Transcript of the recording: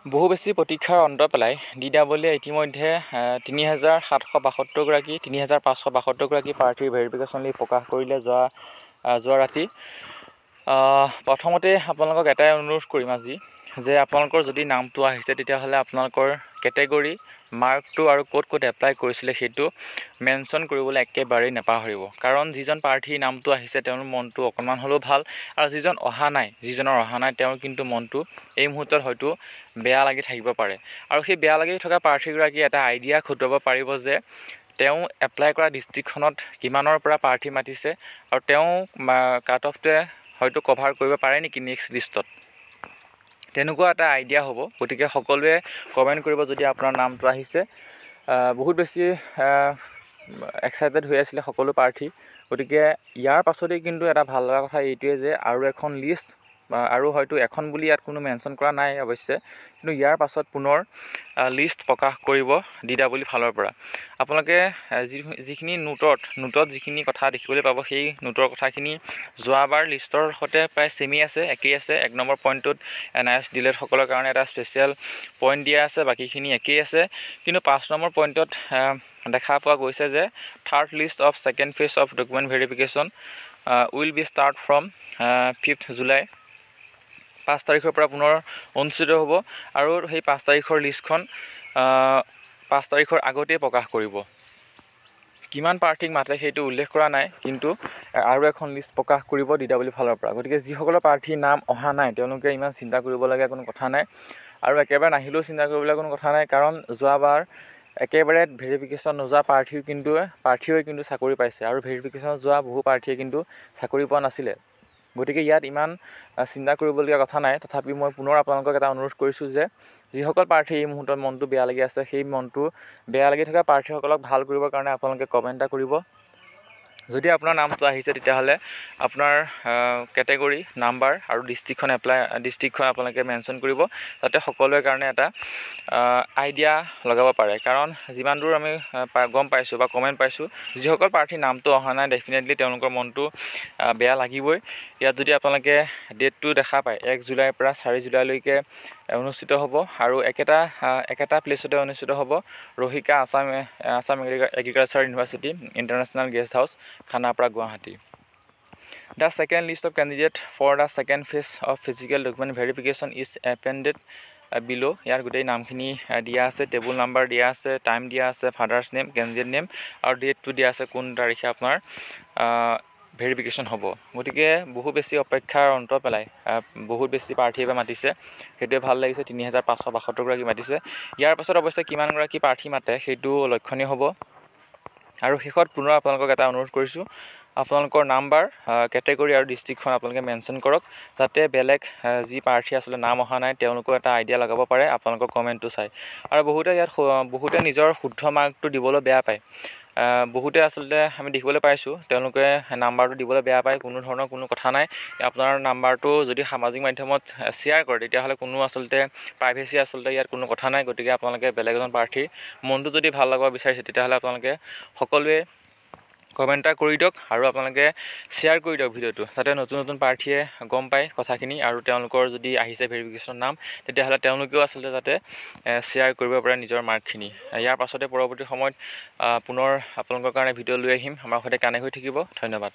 বহু বেছি প্ৰতীক্ষাৰ অন্ত পেলাই ডি ডাবল ইয়ে ইতিমধ্যে 3772গৰাকী, 3572গৰাকী প্ৰাৰ্থীৰ ভেৰিফিকেশ্যন লিষ্ট প্ৰকাশ কৰিলে যোৱা যোৱা ৰাতি। প্ৰথমতে আপোনালোকক এটাই অনুৰোধ কৰিম আজি যে আপোনালোকৰ যদি নামটো আহিছে, তেতিয়াহ'লে আপোনালোকৰ কেটেগৰী, মাৰ্কটো আৰু ক'ত ক'ত এপ্লাই কৰিছিলে সেইটো মেনশ্যন কৰিবলৈ একেবাৰেই নাপাহৰিব। কাৰণ যিজন প্ৰাৰ্থীৰ নামটো আহিছে তেওঁৰ মনটো অকণমান হ'লেও ভাল আৰু যিজন অহা নাই, যিজনৰ অহা নাই, তেওঁৰ কিন্তু মনটো এই মুহূৰ্তত হয়তো বেয়া লাগি থাকিব পাৰে। আৰু সেই বেয়া লাগি থকা প্ৰাৰ্থীগৰাকীয়ে এটা আইডিয়া খটুৱাব পাৰিব যে তেওঁ এপ্লাই কৰা ডিষ্ট্ৰিক্টখনত কিমানৰ পৰা প্ৰাৰ্থী মাতিছে আৰু তেওঁ কাট অফটোৱে হয়তো কভাৰ কৰিব পাৰে নেকি নেক্সট লিষ্টত, তেনেকুৱা এটা আইডিয়া হ'ব। গতিকে সকলোৱে কমেণ্ট কৰিব যদি আপোনাৰ নামটো আহিছে। বহুত বেছি এক্সাইটেড হৈ আছিলে সকলো প্ৰাৰ্থী। গতিকে ইয়াৰ পাছতেই কিন্তু এটা ভাল লগা কথা এইটোৱে যে আৰু এখন লিষ্ট, আৰু হয়তো এখন বুলি ইয়াত কোনো মেনশ্যন কৰা নাই অৱশ্যে, কিন্তু ইয়াৰ পাছত পুনৰ লিষ্ট প্ৰকাশ কৰিব ডি ডাবল ই ফালৰ পৰা। আপোনালোকে যিখিনি নোটত যিখিনি কথা দেখিবলৈ পাব, সেই নোটৰ কথাখিনি যোৱাবাৰ লিষ্টৰ সৈতে প্ৰায় ছেমেই আছে, একেই আছে। 1 নম্বৰ পইণ্টটোত এন I S ডিলেটসকলৰ কাৰণে এটা স্পেচিয়েল পইণ্ট দিয়া আছে, বাকীখিনি একেই আছে। কিন্তু 5 নম্বৰ পইণ্টত দেখা পোৱা গৈছে যে third list of second phase of document verification will be start from 5th July। 5 তাৰিখৰ পৰা পুনৰ অনুষ্ঠিত হ'ব আৰু সেই 5 তাৰিখৰ লিষ্টখন 5 তাৰিখৰ আগতেই প্ৰকাশ কৰিব। কিমান প্ৰাৰ্থীক মাতে সেইটো উল্লেখ কৰা নাই, কিন্তু আৰু এখন লিষ্ট প্ৰকাশ কৰিব ডি ডাবল ই ফালৰ পৰা। গতিকে যিসকলৰ প্ৰাৰ্থীৰ নাম অহা নাই, তেওঁলোকে ইমান চিন্তা কৰিবলগীয়া কোনো কথা নাই আৰু একেবাৰে নাহিলেও চিন্তা কৰিবলগীয়া কোনো কথা নাই। কাৰণ যোৱাবাৰ একেবাৰে ভেৰিফিকেশ্যন নোযোৱা প্ৰাৰ্থীও কিন্তু চাকৰি পাইছে আৰু ভেৰিফিকেশ্যন যোৱা বহু প্ৰাৰ্থীয়ে কিন্তু চাকৰি পোৱা নাছিলে। গতিকে ইয়াত ইমান চিন্তা কৰিবলগীয়া কথা নাই। তথাপি মই পুনৰ আপোনালোকক এটা অনুৰোধ কৰিছোঁ যে যিসকল প্ৰাৰ্থী এই মুহূৰ্তত মনটো বেয়া লাগি আছে, সেই মনটো বেয়া লাগি থকা প্ৰাৰ্থীসকলক ভাল কৰিবৰ কাৰণে আপোনালোকে কমেণ্ট এটা কৰিব। যদি আপোনাৰ নামটো আহিছে, তেতিয়াহ'লে আপোনাৰ কেটেগৰী, নাম্বাৰ আৰু ডিষ্ট্ৰিক্টখন আপোনালোকে মেনশ্যন কৰিব, যাতে সকলোৰে কাৰণে এটা আইডিয়া লগাব পাৰে। কাৰণ যিমান দূৰ আমি গম পাইছোঁ বা কমেণ্ট পাইছোঁ, যিসকল প্ৰাৰ্থীৰ নামটো অহা নাই, ডেফিনেটলি তেওঁলোকৰ মনটো বেয়া লাগিবই। ইয়াত যদি আপোনালোকে ডেটটো দেখা পায়, 1 জুলাইৰ পৰা 4 জুলাইলৈকে অনুষ্ঠিত হ'ব আৰু একেটা একেটা প্লেচতে অনুষ্ঠিত হ'ব, ৰহিকা Assam Assam agriculture university international guest house, Khanapara, Guwahati. The second list of candidate for the second phase of physical document verification is appended below। ইয়াত গোটেই নামখিনি দিয়া আছে, টেবুল নাম্বাৰ দিয়া আছে, টাইম দিয়া আছে, ফাদাৰ্ছ নেম, কেণ্ডিডেট নেম আৰু ডেটটো দিয়া আছে, কোন তাৰিখে আপোনাৰ ভেৰিফিকেশ্যন হ'ব। গতিকে বহু বেছি অপেক্ষাৰ অন্ত পেলাই বহুত বেছি প্ৰাৰ্থীয়ে মাতিছে, সেইটোৱে ভাল লাগিছে। 3572গৰাকী মাতিছে। ইয়াৰ পাছত অৱশ্যে কিমানগৰাকী প্ৰাৰ্থী মাতে সেইটো লক্ষণীয় হ'ব। আৰু শেষত পুনৰ আপোনালোকক এটা অনুৰোধ কৰিছোঁ, আপোনালোকৰ নাম্বাৰ, কেটেগৰী আৰু ডিষ্ট্ৰিক্টখন আপোনালোকে মেনশ্যন কৰক, যাতে বেলেগ যি প্ৰাৰ্থী আচলতে নাম অহা নাই, তেওঁলোকেও এটা আইডিয়া লগাব পাৰে আপোনালোকৰ কমেণ্টটো চাই। আৰু বহুতে ইয়াত বহুতে নিজৰ শুদ্ধ মাৰ্কটো দিবলৈ বেয়া পায়। বহুতে আচলতে আমি দেখিবলৈ পাইছোঁ, তেওঁলোকে নাম্বাৰটো দিবলৈ বেয়া পায়। কোনো ধৰণৰ কোনো কথা নাই। আপোনাৰ নাম্বাৰটো যদি সামাজিক মাধ্যমত শ্বেয়াৰ কৰে, তেতিয়াহ'লে কোনো আচলতে প্ৰাইভেচি আচলতে ইয়াত কোনো কথা নাই। গতিকে আপোনালোকে বেলেগ এজন প্ৰাৰ্থীৰ মনটো যদি ভাল লগাব বিচাৰিছে, তেতিয়াহ'লে আপোনালোকে সকলোৱে কমেণ্ট এটা কৰি দিয়ক আৰু আপোনালোকে শ্বেয়াৰ কৰি দিয়ক ভিডিঅ'টো, যাতে নতুন নতুন প্ৰাৰ্থীয়ে গম পায় কথাখিনি আৰু তেওঁলোকৰ যদি আহিছে ভেৰিফিকেশ্যন নাম, তেতিয়াহ'লে তেওঁলোকেও আচলতে যাতে শ্বেয়াৰ কৰিব পাৰে নিজৰ মাৰ্কখিনি। ইয়াৰ পাছতে পৰৱৰ্তী সময়ত পুনৰ আপোনালোকৰ কাৰণে ভিডিঅ' লৈ আহিম। আমাৰ সৈতে কানেক্ট হৈ থাকিব। ধন্যবাদ।